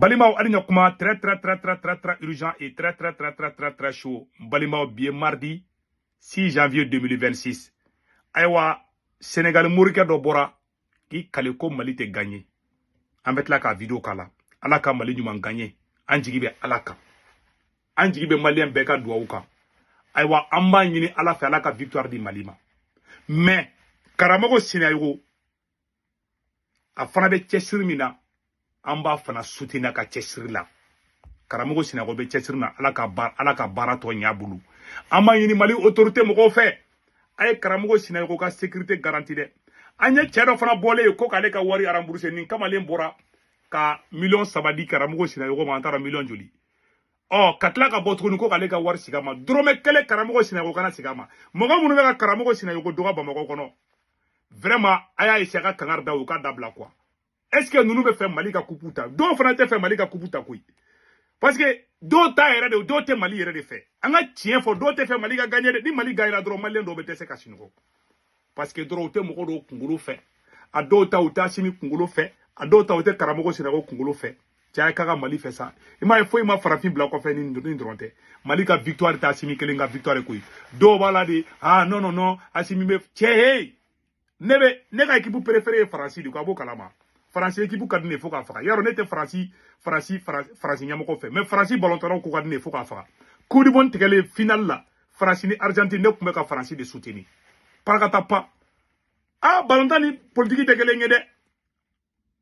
Balimaw, hali ɲa kuma très très très très très très urgent et très très très très très très chaud. Balimaw, bi ye mardi 6 janvier 2026. Ayiwa, Sénégal morikɛ dɔ bɔra k'i kale ko Mali tɛ gagner. An bɛ tila k'a vidéo k'a la. Ala ka Mali ɲuman gagner. An jigi bɛ Ala kan. An jigi bɛ malien bɛɛ ka duwawu kan. Ayiwa, an b'a ɲini Ala fɛ, Ala ka victoire di Mali ma. Mais karamɔgɔ Sinayogo, a fana bɛ cɛsiri min na, an b'a fana soutenir ka cɛsiri la. Karamɔgɔ Sinayogo bɛ cɛsiri na, Ala ka baara, Ala ka baara tɔ ɲɛ a bolo. An b'a ɲini Mali autorité mɔgɔw fɛ, a ye karamɔgɔ Sinayogo ka sécurité garantie dɛ. An ye cɛ dɔ fana bɔlen ye ko k'ale ka wari rembourser. Nin kamalen bɔra ka miliyɔn 3 di karamɔgɔ Sinayogo ma, an taara miliyɔn joli. Ɔ, ka tila ka bɔ tuguni ko k'ale ka wari sigi a ma, dɔrɔmɛ kelen karamɔgɔ Sinayogo kana sigi a ma. Mɔgɔ minnu bɛ ka karamɔgɔ Sinayogo dɔgɔ Bamakɔ kɔnɔ, vraiment, a y'a essayer a ka kangari da u ka dabila quoi. Est ce que ninnu bɛ fɛ Mali ka coupe ta? Dɔw fana tɛ fɛ Mali ka coupe ta koyi, parce que dɔw ta yɛrɛ de, dɔw tɛ Mali yɛrɛ de fɛ. An ka tiɲɛ fɔ, dɔw tɛ fɛ Mali ka gagner dɛ. Ni Mali gagnera dɔrɔn, malien dɔw bɛ dɛsɛ ka sunɔgɔ, parce que dɔrɔn u tɛ mɔgɔ dɔw kunkolo fɛ. A dɔw ta, u tɛ Asimi kunkolo fɛ, a dɔw ta, u tɛ karamɔgɔ Sinayogo kunkolo fɛ. Cɛ k'a ka Mali fɛ sa, i m'a ye, foyi ma farafin bila kɔfɛ ni nin dɔrɔn tɛ. Mali ka victoire tɛ Asimi kelen ka victoire koyi. Dɔw b'a la de, ah non non non, Asimi bɛ cɛ hey. Ne bɛ ne ka équipe préférée ye Faransi de ko, a b'o kalama. Faransi équipe ka di ne ye fo k'a faga. Yarɔ, ne tɛ Faransi Faransi Faransi ɲɛmɔgɔ fɛ, mais Faransi ballon ko ka di ne ye fo k'a faga. Coupe du monde tigɛlen finale la, Faransi ni Argentine, ne tun bɛ ka Faransi de soutenir. Parakata pa, ah, ballon ni politique tɛ kelen ye dɛ.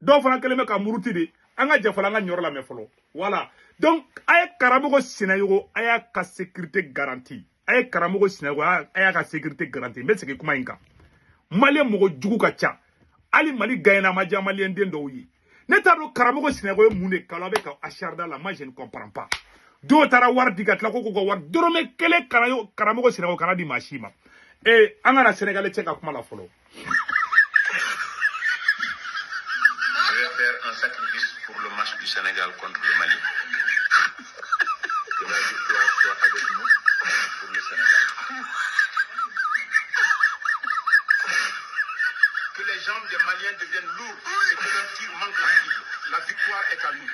Dɔw fana kɛlen bɛ ka muruti de. An ka jɛ fɔlɔ, an ka ɲɔrɔ lamɛn fɔlɔ. Voilà, donc a ye karamɔgɔ Sinayogo, a y'a ka sécurité garantie. A ye karamɔgɔ Sinayogo, a y'a ka sécurité garantie. N bɛ segin kuma in kan. Malien mɔgɔ jugu ka ca. Hali Mali gagné, ma diya malien den dɔw ye. Ne t'a dɔn karamɔgɔ Sinayogo ye mun de kalo a bɛ ka acharder la. Moi, je ne comprends pas. Dɔw taara wari di ka tila ko k'u ka wari dɔrɔmɛ kelen karamɔgɔ Sinayogo kana di maa si ma. Ee, an ka na Sénégalais cɛ ka kuma la fɔlɔ. Je vais faire un sacrifice pour le match du Sénégal contre le Mali. Que la victoire soit avec nous pour le Sénégal. Que les jambes des Maliens deviennent lourdes et que leur tir manque la cible. La victoire est à nous.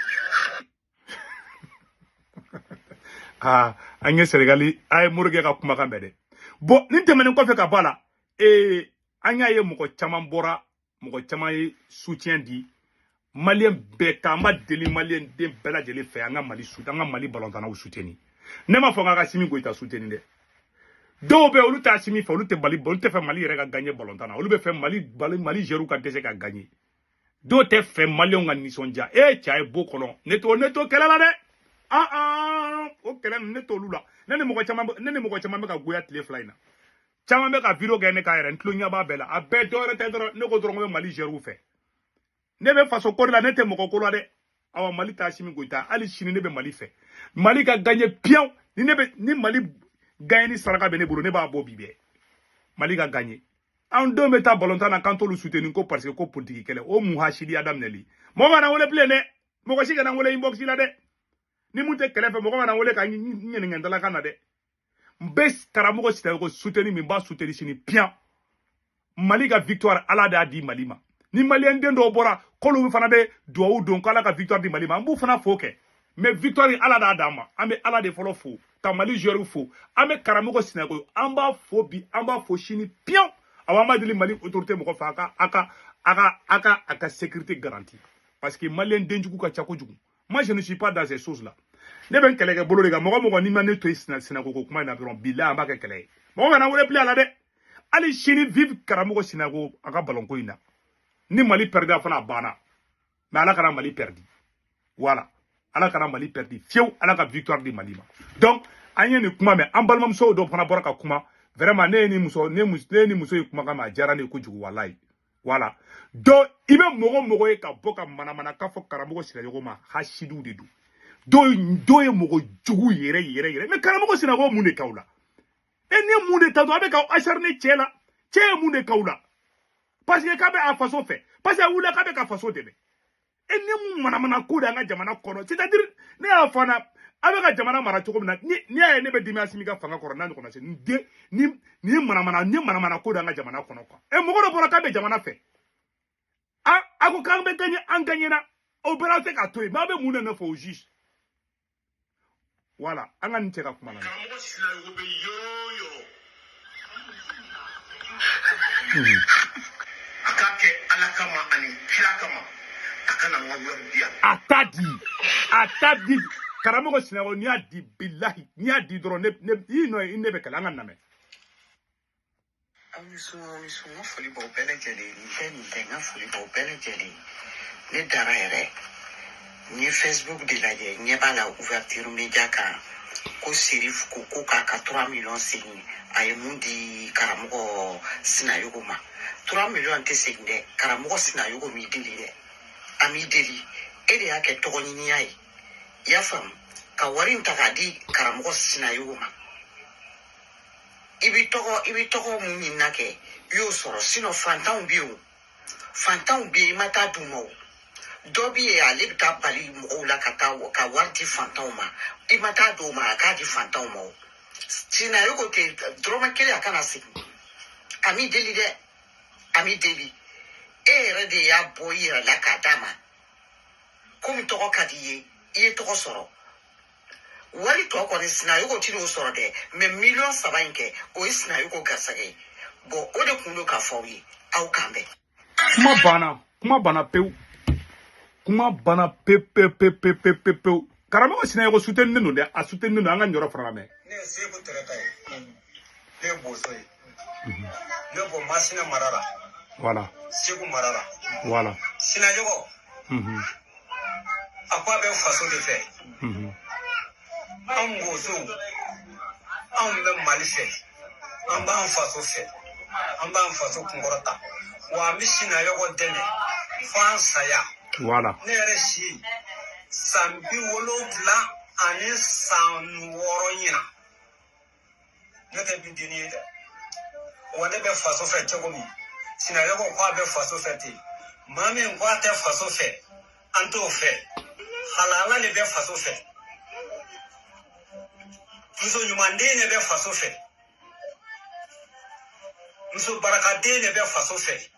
Ah, an ye Sénégali, a ye morikɛ ka kumakan mɛn dɛ. Bon, nin tɛmɛnen kɔfɛ ka bɔ a la, ee, an y'a ye mɔgɔ caman bɔra, mɔgɔ caman ye soutien di malien bɛɛ kan. An b'a deli malien den bɛɛ lajɛlen fɛ, an ka Mali an ka Mali balontannaw soutenir. Ne m'a fɔ k'a ka Asimi Goyita soutenir dɛ. Dɔw bɛ, olu tɛ Asimi fɛ, olu tɛ Mali, olu tɛ fɛ Mali yɛrɛ ka gagner balontan na. Olu bɛ fɛ Mali joueurs ka dɛsɛ ka gagner. Dɔw tɛ fɛ malienw ka nisɔndiya. E cɛ, a ye bo kɔnɔ, ne t'o kɛlɛ la dɛ. Ah ah, o kɛlɛ ninnu, ne t'olu la. Ne ni mɔgɔ caman bɛ ka goya tile 2 in na. Caman bɛ ka vidéo kɛ ne kan yɛrɛ, n tulo ɲɛ b'a bɛɛ la. A bɛɛ dɔwɛrɛ tɛ dɔrɔn, ne ko dɔrɔn ko bɛ Mali joueurs fɛ. Ne bɛ faso ko de la, ne tɛ mɔgɔ ko la dɛ. Awa, Mali tɛ Asimi Goyita. Hali sini ne bɛ Mali fɛ, Mali ka gagner piyan. Ni ne bɛ ni Mali gagner ni saraka bɛ ne bolo, ne b'a bɔ bi bɛɛ. Mali ka gagner. An denw bɛ taa balontan na k'an t'olu soutenir ko parce que ko politique kɛlɛ. O mun hasidiya daminɛli? Mɔgɔ kana wele bilen dɛ, mɔgɔ si kana wele inbox la dɛ. Ni mun tɛ kɛlɛ fɛ, mɔgɔ kana wele ka n ɲininka n dalakan na dɛ. N bɛ karamɔgɔ Sinayogo soutenir min b'a soutenir sini piyan. Mali ka victoire, Ala de y'a di Mali ma. Ni malien den dɔw bɔra k'olu fana bɛ duwawu don k'Ala ka victoire di Mali ma, an b'u fana fo kɛ. Mais victoire, Ala d'a d'an ma. An bɛ Ala de fɔlɔ fo, ka Mali joueur fo. An bɛ karamɔgɔ Sinayogo, an b'a fo bi, an b'a fo sini piyan. Awa, an b'a deli Mali autorité mɔgɔ fɛ, a ka a ka a ka a ka a ka sécurité garantie, parce que malien denjugu ka ca kojugu. Moi, je ne suis pas dans ces choses là. Ne bɛ n kɛlɛkɛ bolo de kan. Mɔgɔ mɔgɔ n'i ma ne to yen Sinayogo ko kuma in na dɔrɔn, bilahi, an b'a kɛ kɛlɛ ye. Mɔgɔ kana wele bilen a la dɛ. Hali sini, vive karamɔgɔ Sinayogo a ka ballon ko in na. Ni Mali perdra fana, a banna. Mais Ala kana Mali perdi. Voilà, Ala kana Mali perdi fiyewu. Ala ka victoire di Mali ma. Donc an ye nin kuma mɛn, an balimamusow dɔw fana bɔra ka kuma. Vraiment, ne ye ni muso ne muso ne ye ni muso ye kumakan mɛn, a diyara ne ye kojugu, walayi. Voilà, donc i bɛ mɔgɔ mɔgɔ ye ka bɔ ka manamanakan fɔ karamɔgɔ Sinayogo ma, hasidiw de don. Dɔw ye mɔgɔ jugu yɛrɛ yɛrɛ yɛrɛ. Mais karamɔgɔ Sinayogo mun de k'aw la? E ni mun de ta don a bɛ k'aw acharner cɛ la? Cɛ ye mun de k'aw la? Parce que k'a bɛ a faso fɛ, parce que a wulila k'a bɛ ka faso dɛmɛ. E ni mun manamana ko de an ka jamana kɔnɔ? C'est à dire, ne y'a fɔ an na, a bɛ ka jamana mara cogo min na, ni n'i y'a ye ne bɛ dimi Asimi ka fanga kɔrɔ n'a ɲɔgɔnna se nin den ni ni manamana ni manamana ko de an ka jamana kɔnɔ quoi. E mɔgɔ dɔ bɔra k'a bɛ jamana fɛ, a ko k'an bɛ gagner, an gagner na. O bɛɛ la tɛ k'a to yen, mais aw bɛ mun de nɔfɛ au juge? Voilà, an ka nin cɛ ka kuma lamɛn. Karamɔgɔ Sinayogo bɛ yɔrɔ o yɔrɔ, a k'a kɛ Ala kama ani kira kama, a kana n ka wari di yan. A t'a di, a t'a di. Karamɔgɔ Sinayogo, n'i y'a di, bilahi, n'i y'a di dɔrɔn, ne i nɔ ye, ne bɛ kɛlɛ. An ka lamɛn. Aw ni su, aw ni su. N ka foli b'aw bɛɛ lajɛlen. Nin tɛ, nin tɛ, n ka foli b'aw bɛɛ lajɛlen. Ne dara yɛrɛ, n ye Facebook de lajɛ, ɲɛ b'a la ouverture média kan ko Serif ko ko k'a ka 3 millions segin. A ye mun di karamɔgɔ Sinayogo ma? 3 millions tɛ segin dɛ. Karamɔgɔ Sinayogo m'i deli dɛ, a m'i deli. E de y'a kɛ tɔgɔ ɲiniya ye, i y'a faamu, ka wari in ta k'a di karamɔgɔ Sinayogo ma. I bɛ tɔgɔ, i bɛ tɔgɔ mun ɲinina kɛ, i y'o sɔrɔ. Sinon fantanw bɛ yen o, fantanw bɛ yen, i ma taa d'u ma o. Dɔ bɛ yen, ale bɛ taa bali mɔgɔw la ka taa ka wari di fantanw ma. I ma taa d'o ma, a k'a di fantanw ma o. Sinayogo tɛ dɔrɔmɛ kelen, a kana segin. A m'i deli dɛ, a m'i deli. E yɛrɛ de y'a bɔ i yɛrɛ la k'a d'a ma. Komi tɔgɔ ka di i ye, i ye tɔgɔ sɔrɔ. Wari tɔ kɔni, Sinayogo ti n'o sɔrɔ dɛ, mɛ miliyɔn 3 in kɛ, o ye Sinayogo garisɛgɛ ye. Bɔn, o de kun don k'a fɔ aw ye, aw kan bɛn. Kuma banna, kuma banna pewu, kuma banna pe pe pe pe pe pe pewu. Karamɔgɔ Sinayogo soutenir don dɛ, a soutenir don. An ka nin yɔrɔ fana lamɛn. Ne ye Segu Tɛrɛta ye, ne ye Boso ye, ne bɔ Masina mara la. Voilà. Segu mara la. Voilà. Sinayogo, a ko a bɛ faso de fɛ. Anw bosow, anw bɛ Mali fɛ, an b'an faso fɛ, an b'an faso kunkɔrɔta, wa an bɛ Sinayogo dɛmɛ fo an saya. Voilà. Ne yɛrɛ si san 76 ɲina, ne tɛ bi denni ye dɛ. Wa ne bɛ faso fɛ cogo min, Sinayogo ko a bɛ faso fɛ ten. Maa min ko a tɛ faso fɛ, an t'o fɛ. Halala de bɛ faso fɛ, muso ɲumanden de bɛ faso fɛ, muso barakaden de bɛ faso fɛ.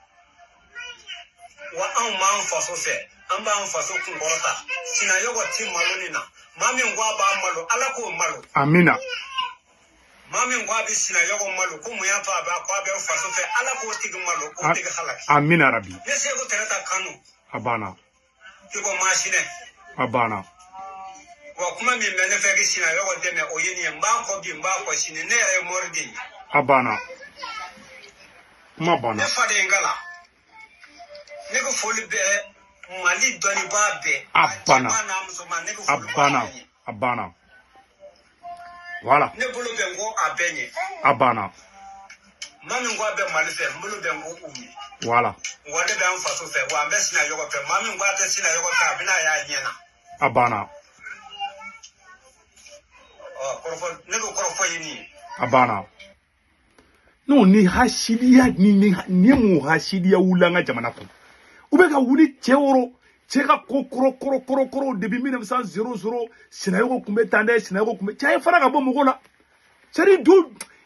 Wa anw b'an faso fɛ, an b'an faso kunkɔrɔta. Sinayogo ti malo nin na. Maa min ko a b'a malo, Ala k'o malo. Amina. Maa min ko a bɛ Sinayogo malo, ko mun y'a to a b'a ko a bɛ faso fɛ, Ala k'o tigi malo, k'o tigi halaki. Amina rabi. Ne Segu Tɛrɛta kanu. A banna. I ko Masinɛ. A banna. Wa kuma min bɛ ne fɛ k'i Sinayogo dɛmɛ, o ye nin ye. N b'a kɔ bi, n b'a kɔ sini. Ne yɛrɛ ye mori de ye. A banna, kuma banna. Ne fa de ye n kalan. Ne ko foli bɛ Mali dɔnnibaa bɛɛ. A banna. Cɛman n'a musoman, ne ko A foli b'a banna. bɛɛ ye. A banna, voilà. Ne bolo bɛ n ko a bɛɛ ɲɛ. A banna. Maa min ko a bɛ Mali fɛ, n bolo bɛ n ko u ɲɛ. Voilà. Wa ne bɛ an faso fɛ, wa an bɛ Sinayogo fɛ. Maa min ko a tɛ Sinayogo fɛ, a bɛna y'a ɲɛ na. A banna. Ɔ kɔrɔfɔ, ne ko kɔrɔfɔ ye nin ye. A banna. Non, ni hasidiya ni mun hasidiya wuli an ka jamana kɔnɔ, u bɛ ka wuli cɛ wɔrɔ, cɛ ka ko kɔrɔ kɔrɔ kɔrɔ kɔrɔ depuis 1900. Sinayogo tun bɛ tan dɛ, Sinayogo tun bɛ cɛ ye fara ka bɔ mɔgɔw la. C'est à dire du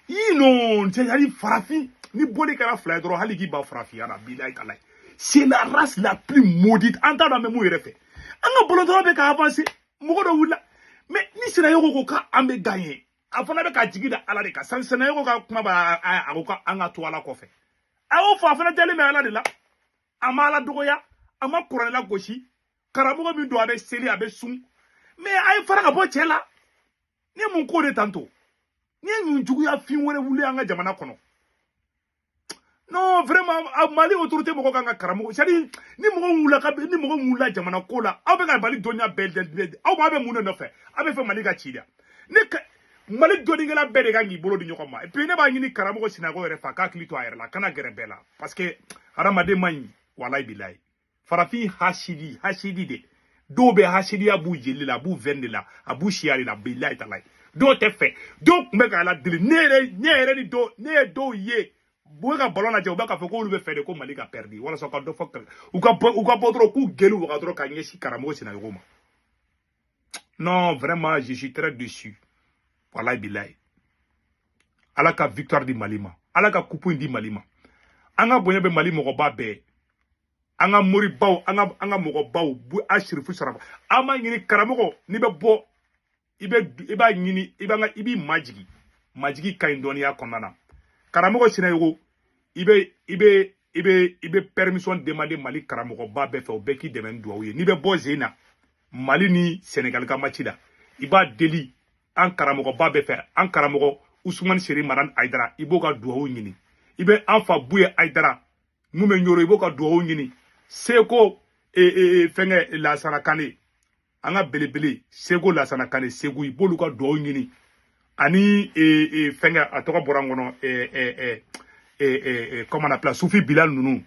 i non, c'est à dire farafin ni bɔli kɛra fila ye dɔrɔn, hali k'i ban farafinya la, bilayi talayi, c'est la race la plus maudite. An t'a dɔn an bɛ mun yɛrɛ fɛ. An ka bɔlɔntɔla bɛ ka avancer, mɔgɔ dɔ wulila. Mais ni Sinayogo ko k'an bɛ gagner, a fana bɛ ka jigi da Ala de kan. Sinayogo ka kuma b'a a ko k'an ka to Ala kɔfɛ. A y'o fɔ, a fana dalen bɛ Ala de la. A ma Ala dɔgɔya, a ma kuranɛ lagosi. Karamɔgɔ min don, a bɛ seli, a bɛ sun, mais a ye fara ka bɔ cɛ la. Ni ye mun ko de tanto, ni ye mun juguya fin wɛrɛ wuli an ka jamana kɔnɔ? Non, vraiment, a Mali autorité mɔgɔ kan ka karamɔgɔ, c'est à dire ni mɔgɔ wulila ka ni mɔgɔ wulila jamana ko la, aw bɛ ka Mali dɔnniya bɛɛ, aw b'a bɛ mun de nɔfɛ? Aw bɛ fɛ Mali ka ci de? Ne ka Mali dɔnnikɛla bɛɛ de kan k'i bolo di ɲɔgɔn ma. Et puis ne b'a ɲini karamɔgɔ Sinayogo yɛrɛ fɛ, a k'a hakili to a yɛrɛ la, a kana gɛrɛ bɛɛ la, parce que hadamaden man ɲi. Walayi bilayi, farafin hasidi hasidi de dɔw bɛ, hasidiya b'u jeli la, a b'u vɛn de la, a b'u siya de la. Bilayi talayi, dɔw tɛ fɛ, dɔw tun bɛ k'a la deli. Ne yɛrɛ ni dɔw, ne ye dɔw ye, u bɛ ka ballon lajɛ, u bɛ k'a fɔ k'olu bɛ fɛ de ko Mali ka perdu, walasa u ka dɔ fɔ, u ka bɔ dɔrɔn k'u gɛlɛn waga dɔrɔn ka ɲɛsin karamɔgɔ Sinayogo ma. Non, vraiment, je suis très déçu. Walayi bilayi, Ala ka victoire di Mali ma, Ala ka coupe in di Mali ma. An ka bonya bɛ Mali mɔgɔba bɛɛ. An ka moribaw, an ka mɔgɔbaw bu a sirifu sara. An b'a ɲini karamɔgɔ, n'i bɛ bɔ, i bɛ i b'a ɲini, i b'an ka, i b'i majigi. Majigi ka ɲi dɔnniya kɔnɔna na. Karamɔgɔ Sinayogo, i bɛ permission demander Mali karamɔgɔba bɛɛ fɛ, o bɛɛ k'i dɛmɛ ni duwawu ye. N'i bɛ bɔ zen na, Mali ni Senegal ka match la, i b'a deli an karamɔgɔba bɛɛ fɛ, an karamɔgɔ Usumani Seri Maran Ayidara, i b'o ka duwawu ɲini. I bɛ an fa Buye Ayidara mun bɛ Ɲoro, i b'o ka duwawu ɲini. Seko fɛnkɛ Lasana Kane, an ka belebele Seko Lasana Kane Segu, i b'olu ka duwawu ɲini. Ani fɛnkɛ, a tɔgɔ bɔra n kɔnɔ, comment on appelle, Sufi Bilal ninnu,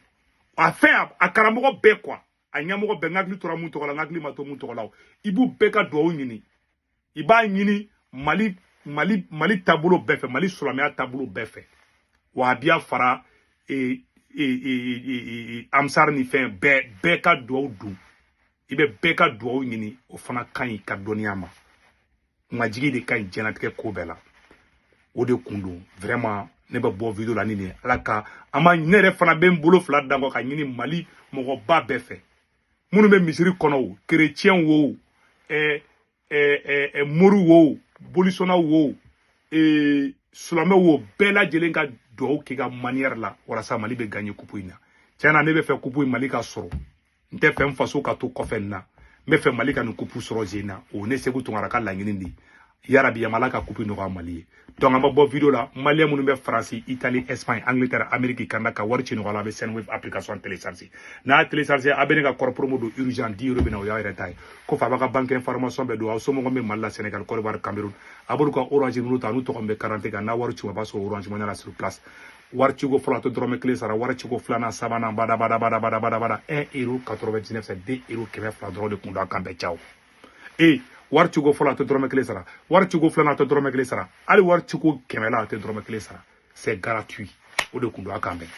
a fɛn a karamɔgɔ bɛɛ quoi, a ɲɛmɔgɔ bɛɛ. N hakili tora mun tɔgɔ la, n hakili ma to mun tɔgɔ la. I b'u bɛɛ ka duwawu ɲini. I b'a ɲini Mali taabolo bɛɛ fɛ, Mali silamɛya taabolo bɛɛ fɛ. Wa a b'a fara ansar ni fɛn bɛɛ, bɛɛ ka duwawu dun. I bɛ bɛɛ ka duwawu ɲini, o fana ka ɲi ka dɔnniya ma. Majigi de ka ɲi diɲɛlatigɛ ko bɛɛ la. O de kun don vraiment ne bɛ bɔ vidéo la ni nin ye. Ala ka an ma, ne yɛrɛ fana bɛ n bolo fila dan kɔ ka ɲini Mali mɔgɔba bɛɛ fɛ, minnu bɛ misiri kɔnɔ, o kerecɛn wo, ɛ ɛ mori wo, bolisɔnnaw wo, silamɛw wo, bɛɛ lajɛlen ka duwawu k'i ka manière la walasa Mali bɛ gagner coupe in na. Tiɲɛ na, ne bɛ fɛ coupe in Mali ka sɔrɔ. N tɛ fɛ n faso ka to kɔfɛ nin na. N bɛ fɛ Mali ka nin coupe sɔrɔ zen na. O ne Segu Tunkara ka laɲini de ye. Yarabi yamala ka coupe nɔgɔya Mali ye. Donc an bɛ bɔ vidéo la. Malien minnu bɛ Faransi, Italie, Espagne, Angleterre, Amérique, Canada, ka wari ci nɔgɔya la, a bɛ Sendwave application télécharger. N'a y'a télécharger, a bɛ ne ka code promo don urgent 10 euros bɛ na, o y'aw yɛrɛ ta ye. Kɔfɛ, a b'a ka banque information bɛɛ don. Aw somɔgɔw bɛ Mali la, Sénégal, Côte d'Ivoire, Cameroun, a b'olu ka Orange numéro ta, n'u tɔgɔ min bɛ carte kan. N'a wari ci, a b'a sɔrɔ Orange Money la sur place. Wari ciko fɔlɔ, a tɛ dɔrɔmɛ kelen sara. Wari ciko filanan, sabanan, bada bada bada bada bada bada, 1 euro 99, c'est 2 euro 200 dɔrɔn de kun don. A kan bɛɛ. Ciao. E wari ciko fɔlɔ, a tɛ dɔrɔmɛ kelen sara. Wari ciko filanan, a tɛ dɔrɔmɛ kelen sara. Hali wari ciko 100 la, a tɛ dɔrɔmɛ kelen sara. C'est gratuit. O de kun don. A kan bɛn.